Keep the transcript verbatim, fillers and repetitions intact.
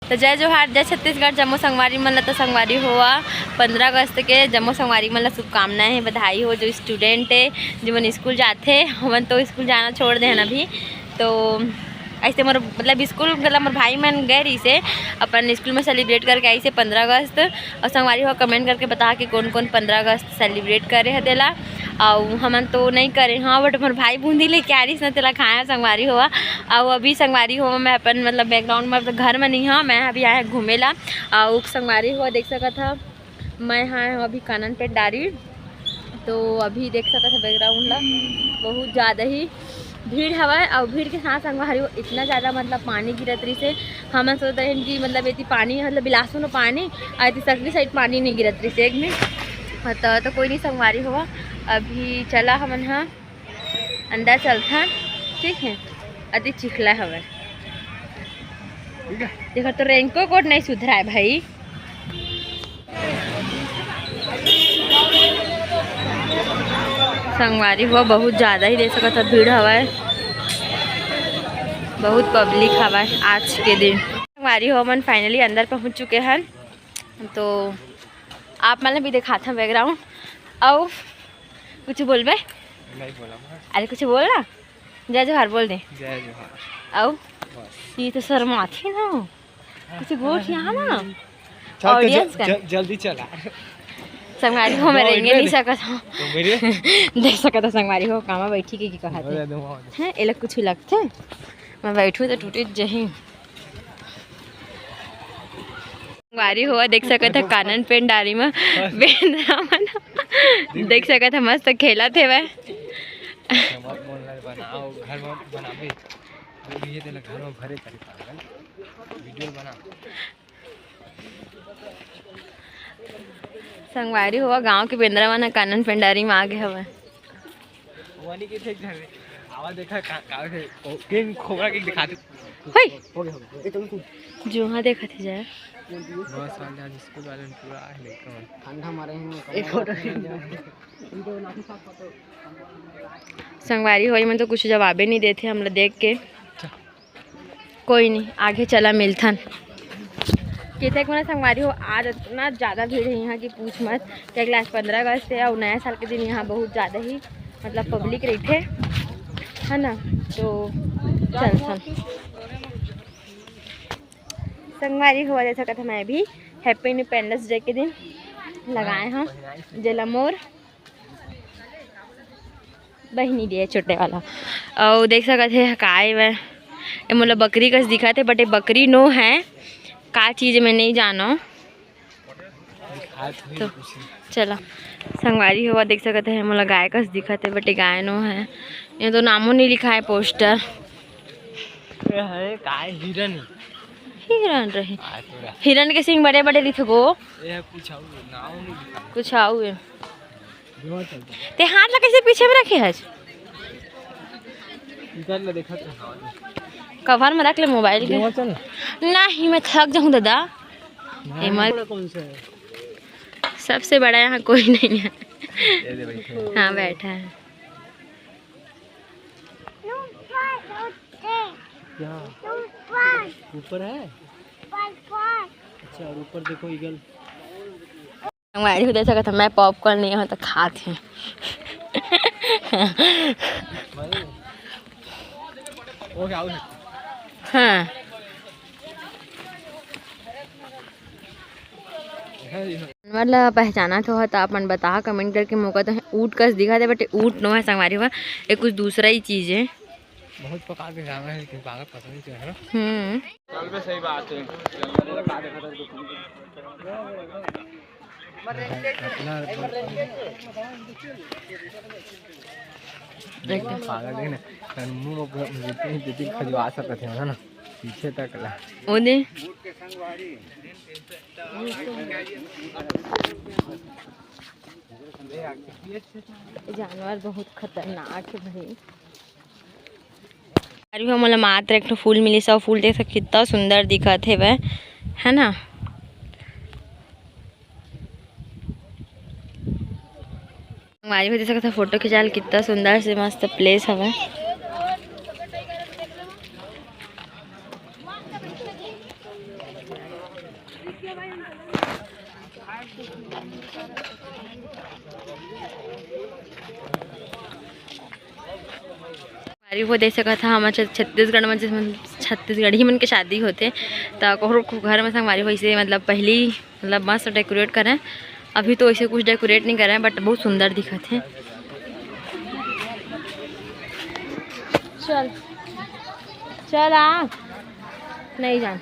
तो जय जोहार, जय छत्तीसगढ़, जम्मो संगवारी मन ला। तो संगवारी हो, पंद्रह अगस्त के जम्मो संगवारी मन ला शुभकामनाएं हे, बधाई हो। जो स्टूडेंट हे, जो मन स्कूल जाथे, हमन तो स्कूल जाना छोड़ दे हन अभी। तो ऐसे मोर, मतलब, स्कूल, मतलब, मोर भाई मन गए रहिसे, अपन स्कूल में सेलिब्रेट करके आइसे पंद्रह अगस्त। और संगवारी हो, कमेंट करके बता कि कौन कौन पंद्रह अगस्त सेलिब्रेट करे हे तेला। अउ हमन तो नहीं करे, हाँ, बट मोर भाई बूंदी लेके आ रहिस ना, तेला खाए संगवारी हो। अउ अभी संगवारी हो, मैं अपन, मतलब, बैकग्राउंड में, मतलब, घर में नहीं हूँ, मैं अभी आए हूँ घूमे ला। अउ संगवारी हो, देख सकत ह, मैं आए हूँ अभी कानन पेंडारी। तो अभी देख सकत ह बैकग्राउंड ला, बहुत ज़्यादा ही भीड़ हवय। अउ भीड़ के साथ संगवारी हो, इतना ज़्यादा, मतलब, पानी गिरत रहिसे। हमन सोचत रहेन कि, मतलब, एती पानी, मतलब, बिलासपुर में पानी, अउ एती सकरी साइड पानी नहीं गिरत रहिसे एक में। हाँ, तो, तो कोई नहीं संगवारी हो, अभी चला हमन ह अंदर चलथन, ठीक है। अति चिखला हवय। ठीक है। देखो, तो रेनकोट कोट नहीं सुधराए भाई। संगवारी हो, बहुत ज़्यादा ही देख सकत ह भीड़ हवय, बहुत पब्लिक हवय आज के दिन। संगवारी हो, हमन फाइनली अंदर पहुंच चुके हन, तो आप मन ल भी दिखात हन बैकग्राउंड। अउ कुछ बोलबे? नहीं बोला मैं। अरे, कुछ बोल ना, जय जोहार बोल दे। जय जोहार। अउ बस। ये तो शर्माथे ना, कुछ गोठ यहाँ ना। चल, तो ऑडियंस ज-, का ज-, जल्दी चला। संगवारी हो, मैं रेंगे नहीं सकत हूँ। तो मेरे देख सकत हो संगवारी हो, कामा बैठी के की कहत है। अरे, दो और। हैं, एला कुछ लगथे? मैं बैठू तो टूटे जही। संगवारी हो, देख सकत है कानन पेंडारी में बेंदरा मन देख सकत है मस्त खेलत हेवय। मत बोल ना, बनाओ, घर में बनाबे। वो भी ये तेला घर में भरे करे पागल। वीडियो बना। संगवारी हो, गांव के बेंदरा मन ह कानन पेंडारी में आगे हवय। वाली के थे घर में। आवाज देखा का, का थे? को-, के खोबरा के दिखा दे। होय। हो गया, हो गया। ए, चलो तू। जो हाँ देखा थे जाए। बस वाले आज स्कूल वाले ने पूरा आए लइका मन। ठंडा मारे हैं। एक फोटो। संगवारी हो, एमन तो कुछ जवाबे नहीं देथे हमला देख के। अच्छा। कोई नहीं, आगे चला मिलथन। कितने को ना संगवारी हो, आज इतना ज़्यादा भीड़ है यहाँ की पूछ मत। क्या, आज पंद्रह अगस्त है और नया साल के दिन यहाँ बहुत ज़्यादा ही, मतलब, पब्लिक रहिथे, है ना? तो चलथन संगवारी हो, जैसा कहता मैं भी हैप्पी इंडिपेंडेंस डे के दिन लगाए हूँ, जेला मोर बहिनी दिए छोटे वाला। अउ देख सकत हे काय वय, ए मोला बकरी कस दिखत हे, but ए बकरी नो है, का चीज मैं नहीं जानो। तो चला संगवारी हो, देख सकत हे मोला गाय कस दिखत हे, but ए गाय नो है। ये तो नामो नहीं लिखा है पोस्टर। ए है काय हिरन? हिरन रहे। आ, तोरा। हिरन के सिंग बड़े बड़े लिख गो। ए कुछ आऊ नाम नहीं लिखा। कुछ आऊ है। ते हाथ ला कैसे पीछे में रखे हस? इधर ले देखत रह। कवर में रख ले मोबाइल के। चल। नहीं, मैं थक जाऊँ दादा। नहीं, एमल बड़ा कौन सा है? सबसे बड़ा यहाँ कोई नहीं है। ये दे बैठे हैं। हाँ, बैठा है। क्या? ऊपर है? अच्छा, और ऊपर देखो ईगल। संगवारी हो, देख सकत ह, मैं पॉपकॉर्न नहीं हो तो खात हे। हाँ। जानवर ला पहचानत हो त आप मन बताहा कमेंट करके। मोका तो ऊँट कस दिखत हे, but ऊँट नो है संगवारी हो, ये कुछ दूसरा ही चीज है। बहुत प्रकार के जानवर है, लेकिन पागल पता नहीं क्या है। हम्म। चल बे, सही बात है। एकदम पागल है ना, मुंह में पूरा मुंह पे खजवा सकत है ना, पीछे तक ला। ओने। जानवर बहुत खतरनाक है भाई। अरे हो, मोला मात्र एक ठो फूल मिलिस, अउ फूल देख सक कितना सुंदर दिखत हेवय, है ना? संगवारी हो, देख सकत ह, फोटो खिंचाल कितना सुंदर से मस्त प्लेस हवय। हमारी वो देख सकत हा, हमर छ-, छत्तीसगढ़ में जैसे, मतलब, छत्तीसगढ़ी मन के शादी होथे, त कहूँ घर में संगवारी हो, इसे, मतलब, पहली, मतलब, मस्त डेकोरेट करें। अभी तो ऐसे कुछ डेकोरेट नहीं करें, बट बहुत सुंदर दिखत हे। चल, चल आ, नहीं जान।